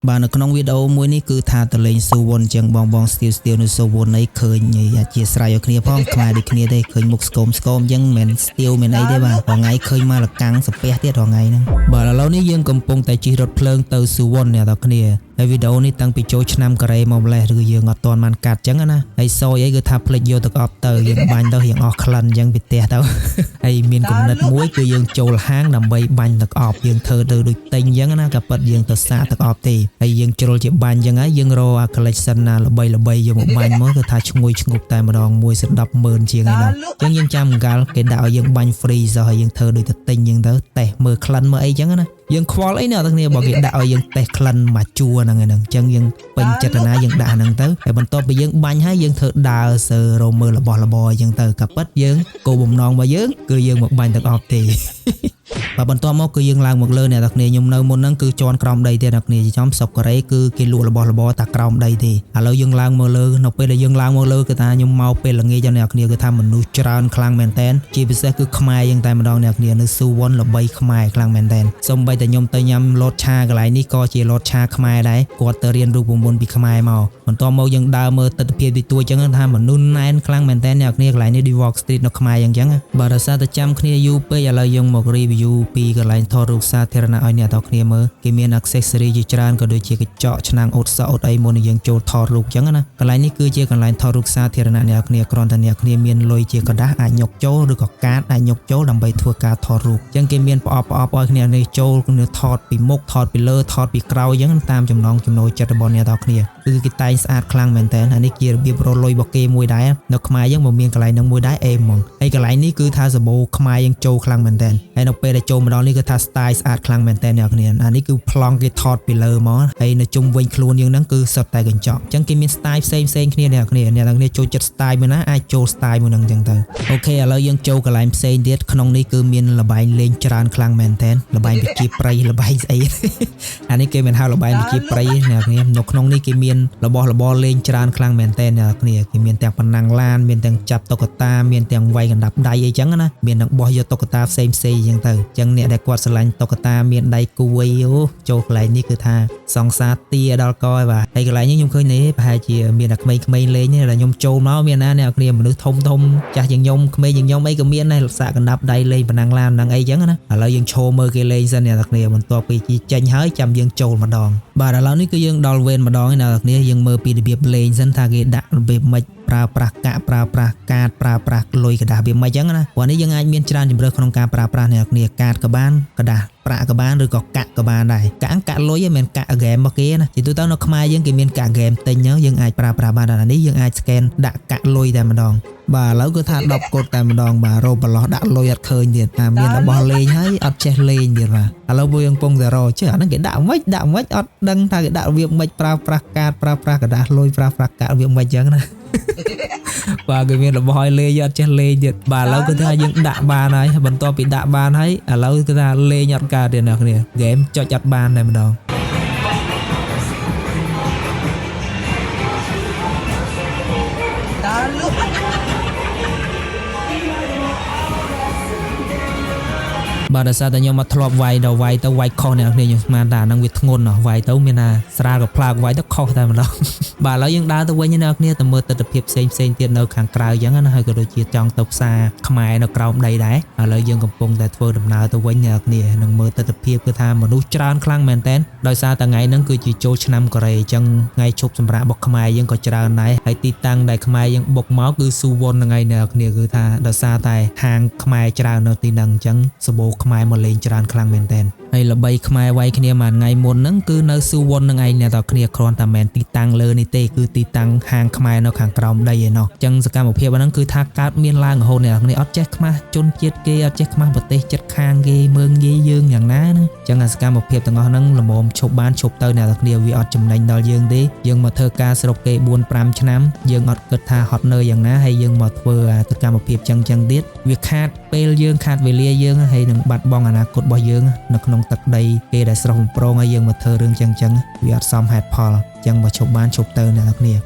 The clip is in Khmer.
បាទនៅក្នុងវីដេអូមួយនេះគឺថាតលេងស៊ូវុនចឹងបងបងស្ទៀវស្ទៀវនៅស៊ូវុនអីឃើញអធិស្ឋានឲ្យគ្នាផងខ្មែរដូចគ្នាទេឃើញមុខស្គមស្គមចឹងមិនមែនស្ទៀវមិនអីទេបាទរងៃឃើញមកលកាំងសាពះទៀតរងៃហ្នឹងបាទឥឡូវនេះយើងកំពុងតែជិះរថភ្លើងទៅស៊ូវុនអ្នកនរគ្នាហើយវីដេអូនេះតាំងពីចូលឆ្នាំកូរ៉េមកម្លេះឬយើងអត់ទាន់បានកាត់ចឹងណាហើយសយអីគឺថាភ្លេចយកទឹកអប់ទៅយើងបាញ់ទៅរៀងអស់ក្លិនចឹងពីផ្ទះទៅ ហើយមានគំនិតមួយគឺយើងចូលហាងដើម្បីបាញ់ទឹកអប់យើងធ្វើទៅដូចទិញចឹងណាក៏ប៉ិតយើងទៅសាកទឹកអប់ទេហើយយើងជ្រុលជាបាញ់ចឹងហើយយើងរកអា collection ណាល្បីល្បីយកមកបាញ់មកគឺថាឈ្ងុយឈ្ងប់តែម្ដងមួយស10ម៉ឺនជាងឯណោះចឹងយើងចាំកាលគេដាក់ឲ្យយើងបាញ់ free សោះហើយយើងធ្វើដូចទៅទិញចឹងទៅតេស្តមើលក្លិនមើលអីចឹងណាយើងខ្វល់អីអ្នកទាំងគ្នាបើគេដាក់ឲ្យយើងតេស្តក្លិនមួយជួរហ្នឹងឯហ្នឹងចឹងយើងពេញចិត្តណាយើងដាក់ហ្នឹងទៅហើយបន្ទាប់ពីយើងបាញ់ហើយយើងធ្វើដើរសើរមើលរបស់របរអញ្ចឹងទៅក៏ប៉ិតយើងគោលបំណងរបស់យើងគឺយើងមកបាញ់ទឹកអប់ទេ បាទបន្ទាប់មកគឺយើងឡើងមកលើអ្នកទាំងគ្នាខ្ញុំនៅមុនហ្នឹងគឺជន់ក្រោមដីទេអ្នកគ្នាចំស្រុកកូរ៉េគឺគេលក់របស់របរតាក្រោមដីទេឥឡូវយើងឡើងមកលើនៅពេលដែលយើងឡើងមកលើគឺថាខ្ញុំមកពេលល្ងាចអ្នកគ្នាគឺថាមនុស្សច្រើនខ្លាំងមែនតែនជាពិសេសគឺខ្មែរយើងតែម្ដងអ្នកគ្នានៅស៊ូវុនល្បីខ្មែរខ្លាំងមែនតែនសូម្បីតែខ្ញុំទៅញ៉ាំលតឆាកន្លែងនេះក៏ជាលតឆាខ្មែរដែរគាត់ទៅរៀនរូបមន្តពីខ្មែរមកបន្ទាប់មកយើងដើរមើលទស្សនវិជ្ជាទីទួចចឹងថាមនុស្សណែនខ្លាំងមែនតែនអ្នកគ្នាកន្លែងនេះ Walk Street នៅខ្មែរយ៉ាងចឹងបាទដោយសារតែចាំគ្នាយូរពេកឥឡូវយើងមក review ពីកន្លែងថតរូបសាធារណៈឲ្យអ្នកទាំងគ្នាមើលគេមាន accessory ជាច្រើនក៏ដូចជាកញ្ចក់ឆ្នាំងអ៊ុតសក់អ៊ុតអីមុននឹងយើងចូលថតរូបចឹងណាកន្លែងនេះគឺជាកន្លែងថតរូបសាធារណៈអ្នកគ្នាគ្រាន់តែអ្នកគ្នាមានលុយជាក្រដាសអាចញុកចូលឬក៏កាតអាចញុកចូលដើម្បីធ្វើការថតរូបចឹងគេមានប្រអប់ប្រអប់ឲ្យគ្នានេះចូលគ្នាថតពីមុខថតពីលើថតពីក្រោយចឹងតាមចំណងចំណូលចិត្តរបស់អ្នកទាំងគ្នាគឺគេតែងស្អាតខ្លាំងមែនតើអានេះជារបៀបរលុយរបស់គេមួយដែរនៅខ្មែរយើងមកមានកន្លែងហ្នឹងមួយដែរអេហ្មងហើយកន្លែងនេះគឺថាសម្បូរខ្មែរយើងចូលខ្លាំងមែនតើហើយនៅពេលដែលចូលមកដល់នេះគឺថា style ស្អាតខ្លាំងមែនតើអ្នកគ្នាអានេះគឺប្លង់គេថតពីលើមកហើយនៅជុំវិញខ្លួនយើងហ្នឹងគឺសុទ្ធតែកញ្ចក់អញ្ចឹងគេមាន style ផ្សេងផ្សេងគ្នាអ្នកគ្នាអ្នកទាំងគ្នាចូលចិត្ត style មួយណាអាចចូល style មួយហ្នឹងអញ្ចឹងទៅOK ឥឡូវយើងចូលកន្លែងផ្សេងទៀតក្នុងនេះគឺមានល្បែងលេងច្រើនខ្លាំងមែនតើល្បែងប្រជាប្រិយល្បែងស្អី អានេះគេមិនហៅល្បែងប្រជាប្រិយទេអ្នកគ្នានៅក្នុងនេះគេមានរបស់របរលេងច្រើនខ្លាំងមែនតើអ្នកគ្នាគេមានទាំងប៉ុណ្ណឹងឡានមានទាំងចាប់តុក្កតាមានទាំងវាយកណ្ដាប់ដៃអីចឹងណាមានទាំងបោះយកតុក្កតាផ្សេងផ្សេងអញ្ចឹងទៅអញ្ចឹងអ្នកដែលគាត់ស្រឡាញ់តុក្កតាមានដៃគួយអូចូលកន្លែងនេះគឺថាសង្សារទាដល់កហើយបាទហើយកន្លែងនេះខ្ញុំឃើញនេះប្រហែលជាមានតែក្មេងៗលេងទេតែខ្ញុំចូលមកមានណាអ្នកគ្នាមនុស្សធំធំចាស់ជាងខ្ញុំក្មេងជាងខ្ញុំអីក៏មានដែរសាកកណ្ដាប់ដៃលេងប៉ុណ្ណឹងឡានហ្នឹងអីចឹងណាឥឡូវយើងឈរមើលគេលេងសិនអ្នកគ្នាបន្ទាប់ពីជីចេញហើយចាំយើងចូលម្ដងបាទឥឡូវនេះគឺយើងដល់វេនម្ដងហើយអ្នកគ្នាយើងមើលពីរបៀបលេងសិនថាគេដាក់របៀបម៉េចប្រើប្រាស់កាក់ប្រើប្រាស់កាតប្រើប្រាស់លុយក្រដាសវាមិនអញ្ចឹងណាព្រោះនេះយើងអាចមានច្រើនជម្រើសក្នុងការប្រើប្រាស់អ្នកគ្នាកាតក៏បានក្រដាសប្រាក់ក៏បានឬក៏កាក់ក៏បានដែរកាក់កាក់លុយឯងមិនមែនកាក់ហ្គេមរបស់គេណាជាទូទៅនៅខ្មែរយើងគេមានកាក់ហ្គេមទិញហ្នឹងយើងអាចប្រើប្រាស់បានដល់នេះយើងអាច scan ដាក់កាក់លុយតែម្ដងបាទឥឡូវគឺថា10កុដតែម្ដងបាទរោបឡោះដាក់លុយអត់ឃើញទៀតថាមានរបស់លេងហើយអត់ចេះលេងទៀតបាទឥឡូវយើងកំពុងតែរកចេះអាហ្នឹងគេដាក់មិនដាក់មិនអត់ដឹងថាគេដាក់របៀបមិនប្រើប្រាស់កាតប្រើប្រាស់ក្រដាសលុយប្រើប្រាស់កាក់របៀបមិនអញ្ចឹងណា បាទគេមានរបស់ឲ្យលេងអត់ចេះលេងទៀតបាទឥឡូវគឺថាយើងដាក់បានហើយបន្ទាប់ពីដាក់បានហើយឥឡូវគឺថាលេងអត់កើតទៀតអ្នកគ្នាហ្គេមចុចអត់បានតែម្ដង បាទដោយសារតែខ្ញុំមកធ្លាប់វាយដល់វាយទៅវាយខុសអ្នកគ្នាខ្ញុំស្មានថាអាហ្នឹងវាធ្ងន់ណាស់វាយទៅមានថាស្រាលក៏ផ្លើកវាយទៅខុសតែម្ដង បាទឥឡូវយើងដើរទៅវិញណាអ្នកគ្នាទៅមើលទស្សនវិជ្ជាផ្សេងផ្សេងទៀតនៅខាងក្រៅអញ្ចឹងណាហើយក៏ដូចជាចង់ទៅផ្សារខ្មែរនៅក្រោមដីដែរឥឡូវយើងកំពុងតែធ្វើដំណើរទៅវិញអ្នកគ្នានឹងមើលទស្សនវិជ្ជាគឺថាមនុស្សច្រើនខ្លាំងមែនតើដោយសារតែថ្ងៃហ្នឹងគឺជាចូលឆ្នាំកូរ៉េអញ្ចឹងថ្ងៃឈប់សម្រាករបស់ខ្មែរយើងក៏ច្រើនដែរហើយទីតាំងដែលខ្មែរយើងបុកមកគឺស៊ូវុនហ្នឹងឯងអ្នកគ្នាគឺថាដោយសារតែហាងខ្មែរច្រើននៅទីហ្នឹងអញ្ចឹងសម្បូរខ្មែរមកលេងច្រើនខ្លាំងមែនតើហើយល្បីខ្មែរវាយគ្នាមួយថ្ងៃមុនហ្នឹងគឺនៅស៊ូវុនហ្នឹងឯងអ្នកទាំងគ្នាគ្រាន់តែមិនទីតាំងលើនេះទេគឺទីតាំងហាងខ្មែរនៅខាងក្រោមដីឯណោះអញ្ចឹងសកម្មភាពហ្នឹងគឺថាកើតមានឡើងរហូតអ្នកទាំងគ្នាអត់ចេះខ្មាស់ជនជាតិគេអត់ចេះខ្មាស់ប្រទេសជិតខាងគេមើងងាយយើងយ៉ាងណាណាអញ្ចឹងអាសកម្មភាពទាំងអស់ហ្នឹងល្មមឈប់បានឈប់ទៅអ្នកទាំងគ្នាវាអត់ចំណេញដល់យើងទេយើងមកធ្វើការស្រុកគេ4 5ឆ្នាំយើងអត់គិតថាហត់នឿយយ៉ាងណាហើយយើងមកធ្វើអាសកម្មភាពចឹងចឹងទៀតវាខាតពេលយើងខាតវេលាយើងហើយនឹងបាត់បង់អនាគតរបស់យើងនៅក្នុងទឹកដីគេដែលស្រស់បំព្រងហើយយើងមកធ្វើរឿងចឹងចឹងវាអត់សមហេតុផលចឹងបើឈប់បានឈប់ទៅអ្នកទាំងគ្នា។